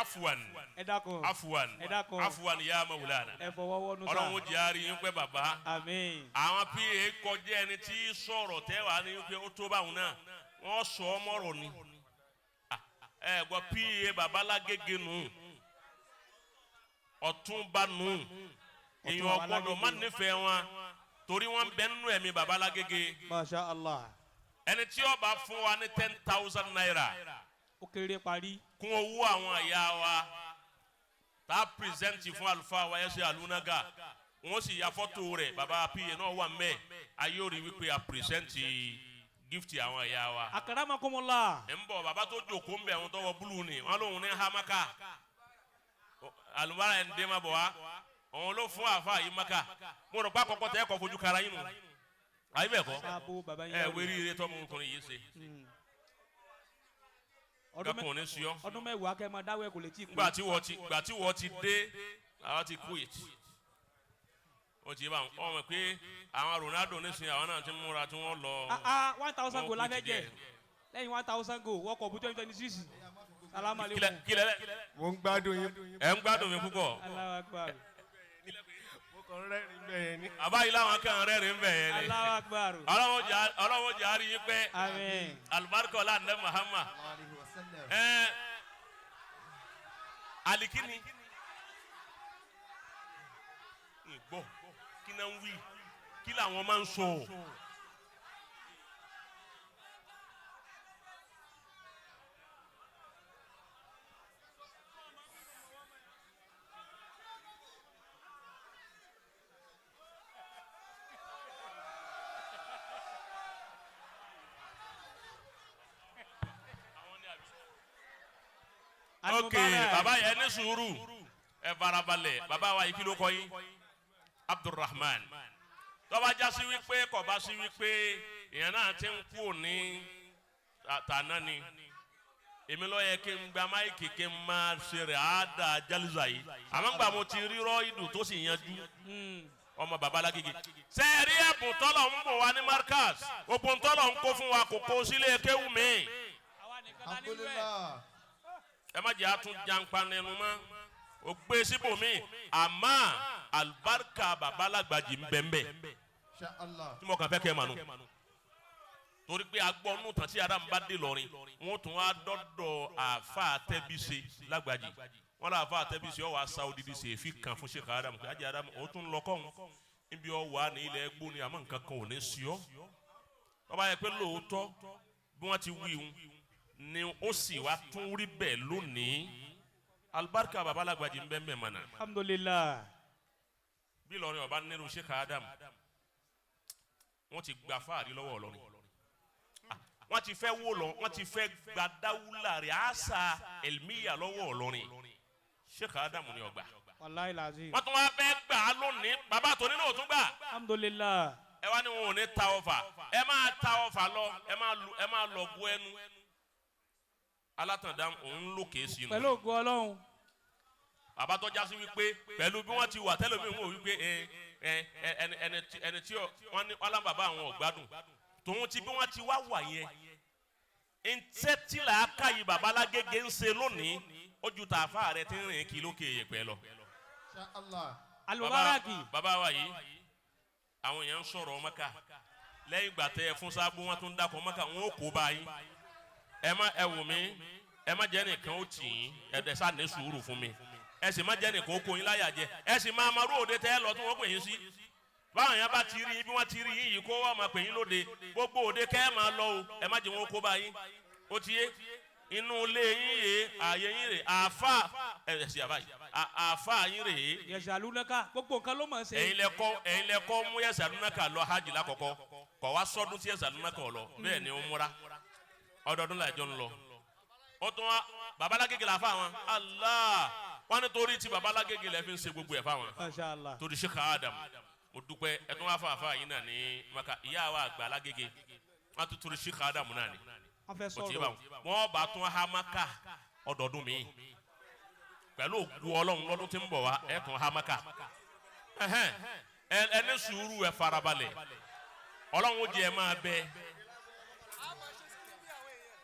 afuwan. Ẹ dákun. Afuwan. Ẹ dákun. Afuwan ya mawulana. Ẹ fọwọ́ wọnú sá. Ọlọ́run ó jẹ́ àárín yín pẹ́ bàbá. Àmín. Àwọn PA kọjá ẹni tí sọ̀rọ̀ tẹ́ wàá ní pé ó tó báwọn náà, wọ́n sọ ọ́ mọ́rọ̀ ni. Ẹ gbọ́ PA baba Lágége nù, ọ̀túnba nù, èèyàn gbọ́dọ̀ má nífẹ̀ẹ́ wọn torí wọ́n bẹ nínú ẹ̀mí baba Lágége. Masha Allah. Ẹni tí ó bá fún wa ní 10,000 naira. Ó kéré parí. Kún owó àwọn ìyá wa tá a pírẹsẹ̀ntì fún àlùfáà wa ẹsẹ̀ àlùnága, wọ́n sì ya fọ́tò rẹ̀, baba PA náà wà mẹ́, ayé ò rí wípé a pírẹsẹ̀ntì gift àwọn ìyá wa. Akaramakumullah. Ẹ̀ ń bọ̀ baba tó jòkó ń bẹ̀, ń tọwọ́ búlù ni wọ́n lóun ní hamaka alùbárà ẹ̀ ń dé ma bọ̀ wá, òun ló fún àfa yìí maka. Mo rò pé àkọ́kọ́ tẹ́ kọ́ fojú kara yín nù, àyè bẹ́ẹ̀ kọ́. Sábò baba yín. Ẹ wérí ire tọ́mọ ọkùnrin yìí ṣe. Ọkùnrin ní sọ. Ọdún 10 kẹ́ máa dáwọ́ ẹ̀ kò lè tí ì kú. Gbà tí wọ́n ti dé, àwọn ti quit. Wọ́n ti bá wọn mọ̀ pé àwọn Ronaldo nísìnyí, àwọn náà ti múra tí wọ́n lọ. 1,000 goal láfẹ́ jẹ lẹ́yìn 1,000 goal World Cup 2026. Salamu alaikum. Kílẹ̀. Mo ń gbádùn yín. Ẹ ń gbádùn mi púpọ̀. Allahu Akbar. Mo kàn rẹ́rìn bẹ́ẹ̀ ni. Àbáyé làwọn kan rẹ́rìn bẹ́ẹ̀ ni. Allahu Akbar. Ọlọ́wọ́ jẹ́ àárín yín pé. Àmín. Alibarika ọlá ní Muhammad. Ẹ alikini gbọ́ kí náà ń wí, kí làwọn máa ń sọ. Ok, baba yẹn ní sùúrù, ẹ farabalẹ̀. Baba wa yìí, kí ló kọ yín? Abdulrahman. Tọ́ba jásí wípé kọba sí wípé ìyẹn náà ti ń kú ní tàná ni, èmi ló yẹ kí n gba máìkì kí n máa ṣe rẹ̀ á da jálùzà yìí, àmọ́ ngbà mo ti rírọ́ ìdù tó sì yanjú ọmọ baba Lágége. Sẹ́ẹ̀rí ẹ̀bùn tọ́lọ̀ ń bò wá ní Markaz, ògùn tọ́lọ̀ ń kó fún wa kò kó sílé kéwù mi. Alhamdulillah. Ẹ má jẹ́ àtún jàǹpa nínú mọ́, o gbé síbòmí, àmọ́ alibarika baba Lágbàjì ń bẹ ń bẹ. Insha Allah. Tí mo kàn fẹ́ kẹ́ ẹ mà nù. Torí pé agbọ́nù tán tí Adam bá dé lọ́rin, wọ́n tún wá dọ́dọ̀ àfa àtẹ́bíṣe Lágbàjì. Wọ́n lọ àfa àtẹ́bíṣe ọ̀ wá sa odidi ṣe èéfì kan fún Sheikh Adam. Ajé Adam ó tún lọ kọ́hún níbi ọ̀ wà ní ilẹ̀ ẹgbó ni, àmọ́ nǹkan kan ò ní sí ọ́. Tọ́ba yẹ pé lóòótọ́ bí wọ́n ti wí hun ni ó sì wá tún rí bẹ́ẹ̀ lónìí. Alibarika baba Lágbàjì ń bẹ́ẹ̀ mẹ́ mọ́nà. Alhamdulillah. Bí Ìlọrin ọba nínú Sheikh Adam, wọ́n ti gba fáàrí lọ́wọ́ Ìlọrin. Wọ́n ti fẹ́ wó lọ, wọ́n ti fẹ́ gba dáwúlà rẹ̀ àṣà ẹ̀lmíyà lọ́wọ́ Ìlọrin. Sheikh Adam ni ọgbà. Wàláhi làzim. Wọ́n tún wá fẹ́ gbà á lónìí, bàbá tòní náà ò tún gbà. Alhamdulillah. Ẹ wá ní wọn ò ní ta ọfà, ẹ máa ta ọfà lọ, ẹ máa lọ bu ẹnu. Alátàndá òun lókè sínú. Pẹ̀lú ògo Ọlọ́run. Bàbá tó já sí wípé pẹ̀lú bí wọ́n ti wà tẹ́lẹ̀ mi wò wípé ẹ ẹ ẹni ẹni ẹni tí wọ́n ní wọ́n bàbá àwọn ọ̀gbádùn tòun ti bí wọ́n ti wá wà yẹn ntẹ́ tí làákà yìí bàbá Lágége ń ṣe lónìí ó ju tààfà rẹ ti ń rìn kí lókè yẹ̀pẹ̀ lọ. Insha Allah. Alubaraki. Bàbá wa yìí, àwọn èèyàn ń sọ̀rọ̀ Mẹ́kà lẹ́yìn ìgbà tẹ́ ẹ fún sábú wọn tún dákọ̀ Mẹ́kà, wọn ò kó bá yín. Ẹ má ẹ wò mí, ẹ má jẹ́ nìkan ó tì yín, ẹ dẹ̀ sá ní sùúrù fún mi, ẹ sì má jẹ́ nìkan ó kó yín láyà jẹ, ẹ sì máa ma rú òde tẹ́ ẹ lọ tí wọ́n pè yín sí. Báwọn yẹn bá ti rí yín bí wọ́n ti rí yín yìí, kó wọ́n máa pè yín lóde gbogbo òde kẹ́ ẹ máa lọ o, ẹ má jẹ́ wọn ó kó bá yín. Ó ti yé inú ilé yín rèé, ààyè yín rèé, àáfà ẹ ẹ sì àbá yìí, àáfà yín rèé. Yẹ̀sàlúnaka gbogbo nǹkan ló mọ̀ ṣe. Ẹ̀yin lẹ kọ́ mú yẹ̀sàlúnaka lọ hajj lákọ̀ọ́kọ́, kọ̀ wá sọ́dún tí yẹ̀sàlúnaka lọ bẹ́ẹ̀ ni ó múra ọdọọdún làjọ ń lọ. Ó tún wá babalágége la fáwọn Allah wọn ní torí tí babalágége lẹ fi ń ṣe gbogbo ẹ̀ fáwọn. Masha Allah. Torí Sheikh Adam, mo dúpẹ́. Ẹ tún wá fún àfa yìí náà ní Maka, ìyá wa àgbà Lágége, wọn tún torí Sheikh Adam náà ni. Wọ́n fẹ́ O ti yé sọ̀rọ̀. báwọn wọn bá tún ha Maka ọdọọdún mi pẹ̀lú ògùn Ọlọ́run lọ́dún tí ń bọ̀ wá, ẹ tún ha Maka. Ẹhẹ́n, ẹ ní sùúrù, ẹ farabalẹ̀, Ọlọ́run ó jẹ́ ẹ máa bẹ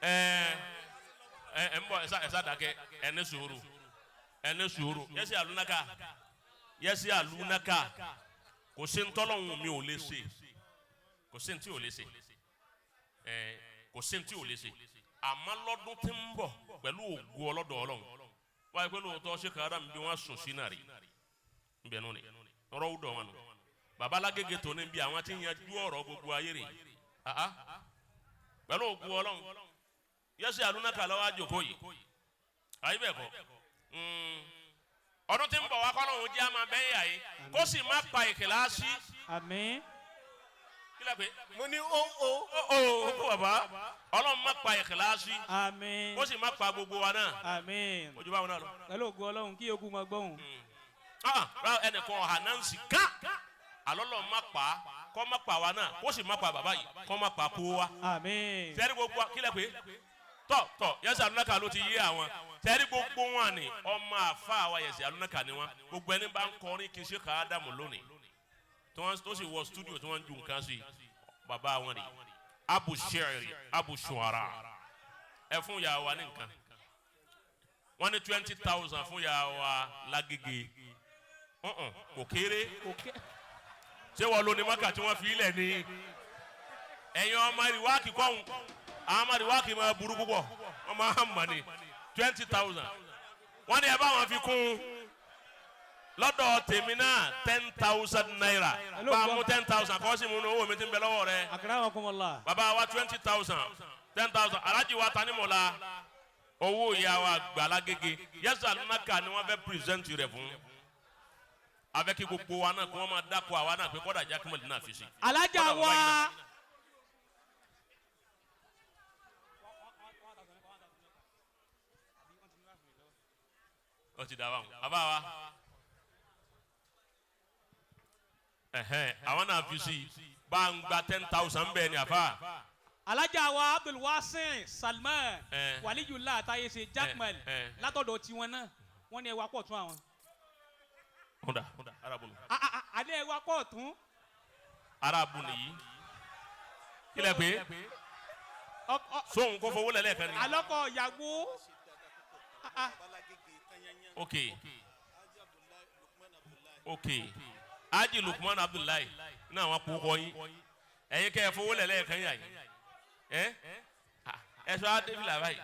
ẹ ẹ ẹ ń bọ̀. Ẹ sá dákẹ́, ẹ ní sùúrù, ẹ ní sùúrù. Yẹsi alunaka, yẹsi alunaka, kò sí ntọ́lọ́hún mi ò lè ṣe, kò sí ntí ò lè ṣe, ẹ kò sí ntí ò lè ṣe. Àmọ́ lọ́dún tí ń bọ̀ pẹ̀lú ògo ọlọ́dọ̀ Ọlọ́run wáyé pé lóòótọ́ ṣé kàrà mi bí wọ́n sùn sí náà rí nbẹ nù ni ọ̀rọ̀ wúdọ̀ wọn nù. Babalágége tó ní bí àwọn tí ń yanjú ọ̀rọ̀ gbogbo ayé rè ah pẹ̀lú ògo Ọlọ́run. Yẹsi alunaka lọ́wọ́ àjòkó yìí, àyè bẹ́ẹ̀ kọ́. Ọdún tí ń bọ̀ wá, kọ́lọ́hún jẹ́ àmà bẹ́ẹ̀ yà yìí, kó sì má pa ìkìláàsì. Àmín. Kí lẹ́ pé? Mo ní ó ó. Ó ó bàbá, Ọlọ́run má pa ìkìláàsì. Àmín. Kó sì má pa gbogbo wa náà. Àmín. Ojú báwọn náà lọ. Pẹ̀lú ògo Ọlọ́run, kí yòókù máa gbọ́hùn. Ah, rárá, ẹnìkan ọ̀hà náà ń sì ká àlọ́lọ́ má pa, kọ́ má pa wa náà, kó sì má pa bàbá yìí, kọ́ má pa kó wa. Àmín. Sẹ́ni gbogbo wa, kílẹ̀ pé tọ̀ tọ̀ yẹsẹ̀ alúnáka ló ti yé àwọn sẹ́ni gbogbo wọn ni ọmọ àfa wa yẹsẹ̀ alúnáka ni wọn. Gbogbo ẹni bá ń kọrin kí n ṣe ká Ádámù lónìí tí wọ́n tó sì wọ studio tí wọ́n ń ju nǹkan sí bàbá wọn ni abu shi'ri abu shuara. Ẹ fún yà wá ní nǹkan, wọ́n ní 20,000 fún yà wá Lágége. Ọ̀hún, kò kéré. Òkè. Ṣé wọ́n lo ní Maka tí wọ́n fi ilẹ̀ ní ẹ̀yin ọmọ ìwáàkì kọ́hún? Àwọn ọmọ ìwáàkì máa burú púpọ̀, wọ́n máa ń mọ̀ ní 20,000. Wọ́n ní ẹ bá wọn fi kún lọ́dọ̀ tèmi náà ₦10,000. Bá a mú 10,000 kọ́ sí mu ní owó mi tí ń bẹ lọ́wọ́ rẹ. Akramakumullah. Bàbá wa, 20,000, 10,000. Alájí wa Tanimola, owó ìyá wa gbàlágége yẹsà naka ni wọ́n fẹ́ present rẹ̀ fún afẹ́ kí gbogbo wa náà kí wọ́n máa dáko àwa náà pé kọ́dà jákèmọ́lì náà fi sí. Alájà Kọ́dà wa. wáyé náà. Ó ti dà báwọn bàbá wa, ẹhẹn, àwọn náà fi sí bá ń gba 10,000 bẹ́ẹ̀ ni àfa. Alájà wa Abdulwasin Salman Waliyullah Atayese Jakmal látọ̀dọ̀ tiwọn náà, wọ́n ní ẹwà pọ̀ tún àwọn. Kódà arabu nù. Àní ẹwà pọ̀ tún. Arabu nìyí, kílẹ̀ pé sóhun kó fowó lẹ́lẹ́kan ni. Alọ́kọ̀ ìyàwó. Ok, Haji Lukman Abdullahi ní àwọn kó kọ yín, ẹ̀yin kẹ́ ẹ fowó lẹ́lẹ́kan yà yín. Ẹ ẹ sọ adébílà báyìí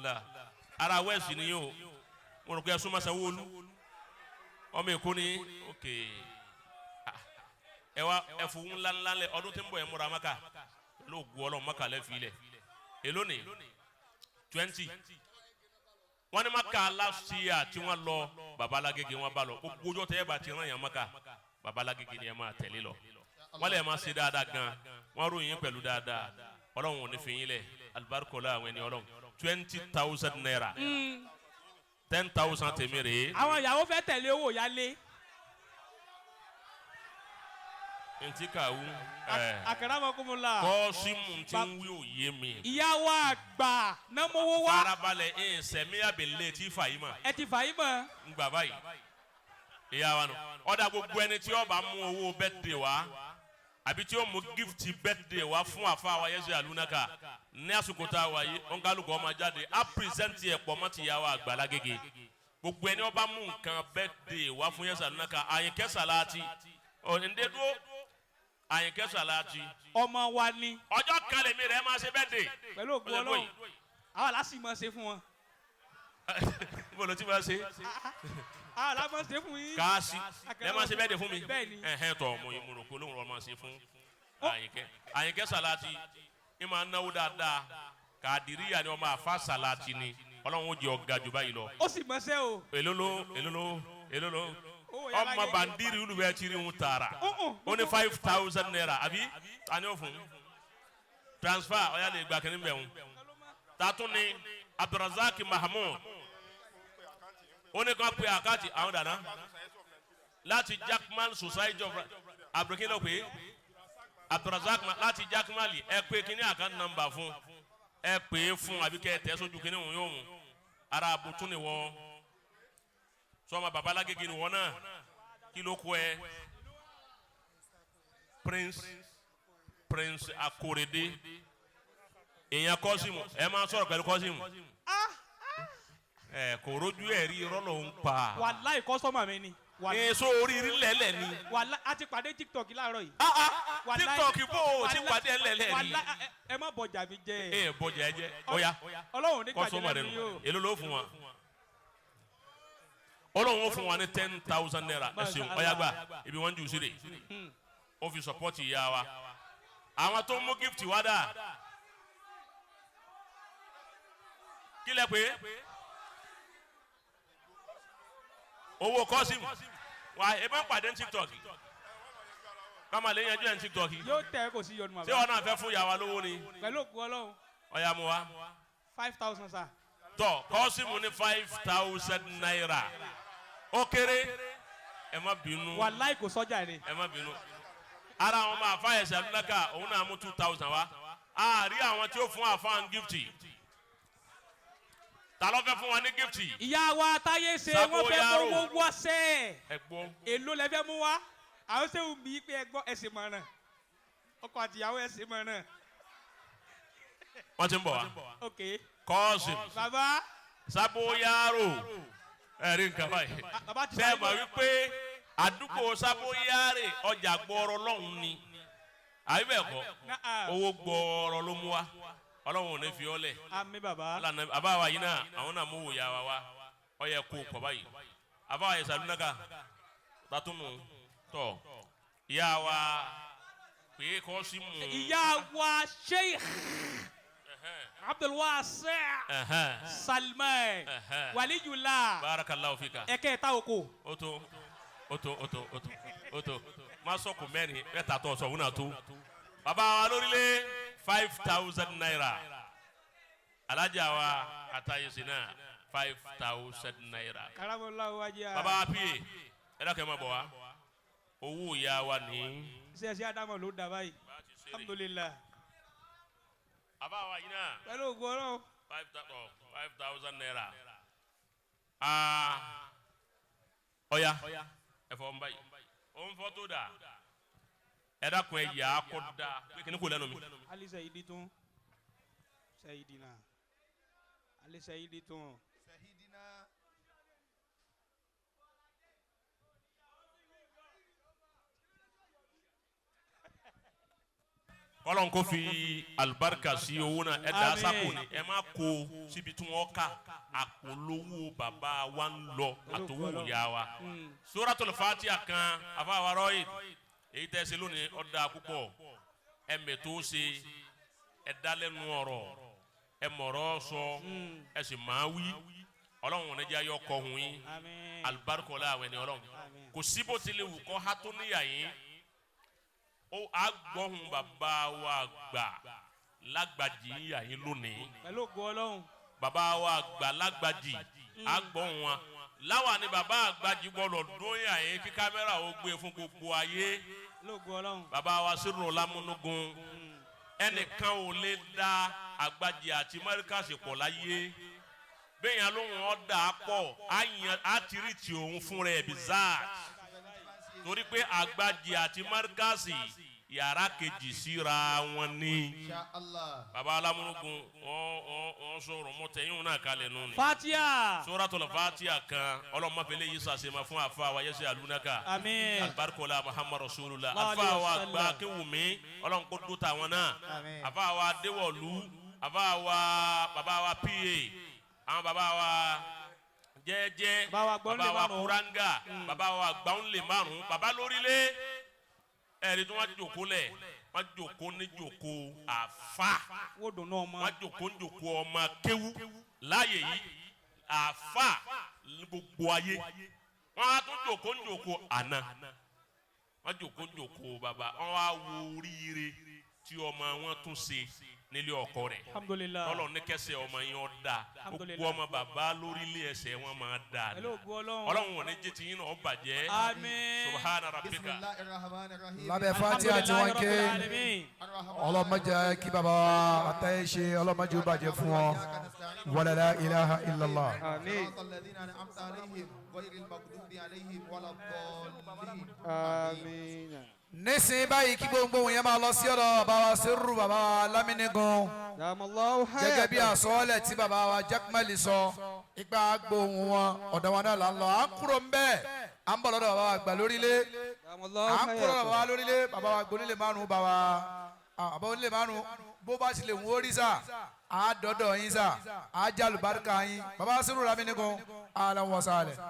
la ara west ni yín o, mo rò pé ẹ súnmọ́ Sanwó-Olú, ọmọ Èkó ni. Ok, ẹ wá ẹ fowó ńlá ńlá lẹ. Ọdún tí ń bọ̀, ẹ múra Maka pẹ̀lú ògùn Ọlọ́run. Maka lẹ́ fi lẹ̀ èló ni? 20. Wọ́n ní Maka last year tí wọ́n lọ, Babalágége wọn bá lọ. Gbogbo ọjọ́ tẹ́ ẹ bá ti rán yàn Maka, Babalágége ni ẹ máa tẹ̀lé lọ. Wọ́n lè máa ṣe dáadáa gan, wọ́n ròyìn pẹ̀lú dáadáa. Ọlọ́run ò ní fi yín lẹ̀, alibarikola àwọn ẹni Ọlọ́run. ₦20,000, 10,000 tèmi rèé. Àwọn ìyàwó fẹ́ tẹ̀lé owó ìyálé. Ntí kàwú. Akaramakumula. Kọ́símù tí ń wí òye mi. Ìyá wa àgbà náà mowó wá. Farabalẹ̀ ẹ̀ sẹ̀mí àbẹ̀lẹ̀ tí fà yìí mà. Ẹ ti fà yín mọ̀. Ń gbà báyìí. Ìyá wa nù. Ọ̀dà gbogbo ẹni tí ó bá mú owó birthday wá àbí tí ó mú gift birthday wá fún àfa wa Yẹ́sẹ̀ Àlùnáka ní àsìkò tá a wà yìí ònkálukú ọmọ jáde á pírẹsẹ̀ntì ẹ̀ pọ̀ mọ́ ti ìyá wa àgbà lágége. Gbogbo ẹni ó bá mú nǹkan birthday wá fún Yẹ́sẹ̀ Àlùnáka Àyìnkẹ́ Sàláàtì ọ̀ǹdẹ́dúró Àyìnkẹ́ Sàláàtì. Ọmọ wa ni. Ọjọ́ kan lèmi rẹ̀ máa ṣe birthday. Pẹ̀lú ògùn Ọlọ́run. Àwa la sì máa ṣe fún wọn. Níbo ló ti máa ṣe? Àwa la máa ṣe fún yín. Káàsì lẹ́ máa ṣe birthday fún mi. Bẹ́ẹ̀ni. Ẹ̀hẹ́n tọ̀ mo rò pé olóhùn rẹ̀ máa ṣe fún Àyìnkẹ́. Àyìnkẹ́ Sàláàtì ní máa náwó dáadáa. Kàdíríyà ni ọmọ àfa Sàláàtì ni. Ọlọ́run ó jẹ́ ọ̀gá jù báyìí lọ. Ó sì mọ̀ ṣẹ́ o. Èló ló ọmọ bandiri olùwẹ̀ tiri ń tààrà. Ó ní 5,000 naira àbí tani ó fún transfer ọ̀yà lè gba kínní bẹ̀ ń. Tatún ni Abdulrasaq Mahmood ó ní kàn pé àkáàtì àwọn dàná láti Jackman Society of Abdulkini ló pé Abdulrasaq láti Jackman ẹ pé kínní àkáǹtì nọ́mbà fún ẹ pè é fún àbí kẹ́ ẹ tẹ́ sójú kínní òun yóò mú ara àbùtún ni wọ́n sọma babalágége ni wọ́n náà kí ló kọ ẹ Prince Akorede èèyàn Kọ́símù ẹ máa sọ̀rọ̀ pẹ̀lú Kọ́símù ẹ kò rójú ẹ rí irọ́ ló ń pa. Wàláì kọ́sọ́mà mi ni. Èso oríire lẹ́lẹ̀ ni. Wàláì a ti pàdé TikTok láàárọ̀ yìí. TikTok bó o ti pàdé lẹ́lẹ̀ ni. Wàláì ẹ má bọjà mi jẹ. Ẹ bọjà ẹ jẹ ọ̀ya Ọlọ́run ní gbàjẹ́ lẹ́nu yìí o. Èló ló fún wa? Ọlọ́run ó fún wa ní 10,000 naira ẹ ṣeun ọ̀ya gbà ibi wọ́n ń jù sí rè ó fi sọpọ́tì ìyá wa àwọn tó ń mú gift wá dà kí lẹ pé owó Kọ́símù wà ẹ bá ń pàdé ní TikTok káma lè yanjú ẹ̀ ní TikTok yóò tẹ kò sí yọnu bàbá ṣé wọn náà fẹ́ fún ìyá wa lówó ni pẹ̀lú òkú Ọlọ́run ọ̀ya mu wa 5,000 sa. Tọ Kọ́símù ní 5,000 naira ó kéré ẹ má bínú. Wàláì kò sọ́jà ni. Ẹ má bínú. Ara àwọn ọmọ àfa Yẹ́sẹ̀ Àlùnáka òun náà mú 2,000 wá. A rí àwọn tí ó fún àfa ń gíftì. Ta ló fẹ́ fún wa ní gíftì? Ìyá wa táyé ṣe wọ́n fẹ́ mú owó wá sẹ́. Ẹ gbọ́. Èló lẹ fẹ́ mú wá? Àwọn ṣé wù mí pé ẹ gbọ́ ẹ sì mọ̀ràn. Ọkọ àtìyàwó ẹ sì mọ̀ràn. Wọ́n ti ń bọ̀ wá. Ok. Kọ́símù. Bàbá. Sábóyárò. Ẹ̀rí nǹkan báyìí. Ṣé ẹ mọ̀ wípé àdúgbò Sábóyárè ọjà gbọ́ọ̀rọ̀ lọ́hùn ni àbí bẹ́ẹ̀ kọ́ owó gbọ́ọ̀rọ̀ ló mú wa Ọlọ́run ò ní fi ọ́ lẹ̀. Àmín bàbá. Àbá wa yìí náà àwọn náà mú wò ya wa wá ọ yẹ kó kọ báyìí. Àbá wa Yẹ́sẹ̀ Àlùnáka tatúnù tọ̀ ìyá wa pé Kọ́símù. Ìyá wa Sheikh Abdulwasi Salman Waliyullah. Barakallahu fika. Ẹ̀kẹ́ta oko. O tó o tó o tó o tó o tó má sọ̀kò mẹ́rin mẹ́ta tó sọ̀ wúnà tó. Bàbá wa lórílẹ̀ 5,000 naira. Alájà wa àtàyèsí náà 5,000 naira. Karamola wájà. Bàbá wa pè é ẹ dákẹ́ máa bọ̀ wá. Owó ìyá wa ní. Ṣé Ádámọ̀ ló dà báyìí? Alhamdulillah. Bàbá wa yìí náà. Pẹ̀lú ògùn Ọlọ́run. 5,000 naira. Ọ̀ya ẹ fọ nba yìí o ń fọ tó da ẹ dákun ẹ yà á kó da pé kí ni kò lẹ́nu mi. Alisa yìí tún Sayidina Alisa yìí tún. Sayidina. Kọ́lọ́n kò fi alibarika sí owó náà ẹ dá sápò ni ẹ má kó síbi tí wọ́n ká àpolówó bàbá wa ń lọ àtòwò ìyá wa. Suratul Fatiha kan àfàwárọ̀ yìí èyí tẹ́ ṣe lónìí ó dáa púpọ̀ ẹ mẹ̀tó ṣe ẹ dá lẹ́nu ọ̀rọ̀ ẹ mọ̀rọ̀ sọ ẹ sì máa wí Ọlọ́run ní jẹ́ ayọ̀ kọ́ hun yín alibarika ọ̀la àwọn ẹni Ọlọ́run kò sí bó tilẹ̀ wù kọ́ hátó níyà yín. Ó agbọ́hun bàbá wa gbà lágbàjì yà yín lónìí. Pẹ̀lú ògo Ọlọ́run. Bàbá wa gbà lágbàjì agbọ́hun wa láwa ni bàbá àgbàjì gbọ́dọ̀ dún yà yín kí kámẹ́rà ó gbé fún gbogbo ayé. Lóògùn Ọlọ́run. Bàbá wa sírù lámúnúgun, ẹnìkan ò lè da àgbàjì àti mẹ́ríkàsì pọ̀ láyé. Bẹ́ẹ̀yàn ló wọ́n dà á pọ̀, á ti rí ti òun fún rẹ̀ bizarre, torí pé àgbàjì àti mẹ́ríkàsì yàrá kejì síra wọn ni. Insha Allah. Bàbá alámúnúgun wọ́n sọ̀rọ̀ mọ́tẹ́yìn náà kalẹ̀ nù ni. Fatiha. Suratul Fatiha kan ọlọ́mọfẹ́lẹ́ yìí sàṣẹ̀mà fún àfa wa yẹsẹ̀ àlùnáka. Àmín. Alibarikola Muhammad Rasulullah. Allahu Afa wa sallam. gba kéwùmí ọlọ́run kó dó tàwọn náà. Àmín. Afa wa déwọ̀lú, afa wa baba wa pa, àwọn baba wa jẹ́jẹ́, Baba wa gbọ́nlé baba wa márùn-ún. kuranga, baba wa gbọ́nlé márùn, baba lórílẹ̀ ẹ̀rí tí wọ́n jòkó lẹ̀, wọ́n jòkó ní jòkó àfa, Wo dùn náà mọ́. wọ́n jòkó ní jòkó ọmọ kéwú láàyè yìí, àfa ní gbogbo ayé. Wọ́n á tún jòkó ní jòkó àná, wọ́n jòkó ní jòkó baba, wọ́n á wo oríire tí ọmọ wọn tún ṣe nílé ọkọ rẹ̀. Alhamdulillah. Tọ́lọ̀ ní kẹsẹ̀ ọmọ yẹn ó da, gbogbo Alhamdulillah. ọmọ baba lórílẹ̀ ẹsẹ̀ wọn máa da ni. Pẹ̀lú ògùn Ọlọ́run. Ọlọ́run ò ní jẹ́ ti yín náà ó bàjẹ́. Àmín. Subhana rabbika. Bismillahir rahmanir rahim. Lábẹ́ Fatiha tí wọ́n ń ké, Alhamdulillahi rabbil alamin. ọlọ́mọdé kí baba wa àtàyè ṣe, ọlọ́mọdé ó bàjẹ́ fún wọn. Wala la ilaha illallah. Àmín. صراط الذين أنعمت عليهم غير المغضوب عليهم ولا الضالين. Àmín. Nísìnyí báyìí, kí gbogbo òun yẹn máa lọ sí ọ̀dọ̀ bàbá wa Sírù, bàbá wa Lámínígun, Dàmọ́láwù gẹ́gẹ́ bí hayatahu. àsọọ́lẹ̀ tí bàbá wa Jákèmálì sọ ipa gbóhùn wọn, ọ̀dọ̀ wọn náà là ń lọ. À ń kúrò ń bẹ́ẹ̀, à ń bọ̀ lọ́dọ̀ bàbá wa àgbà lórílẹ̀, Dàmọ́láwù à ń kúrò lọ́dọ̀ bàbá wa hayatahu. lórílẹ̀, bàbá wa gbónílé márùn, bàbá àbá onílé márùn, bó bá ti lè wọ́n rí sà, á dọ́dọ̀ yín sà, á jálùbáríkà yín. Bàbá Sírù Lámínígun, ahlan wa sahlan.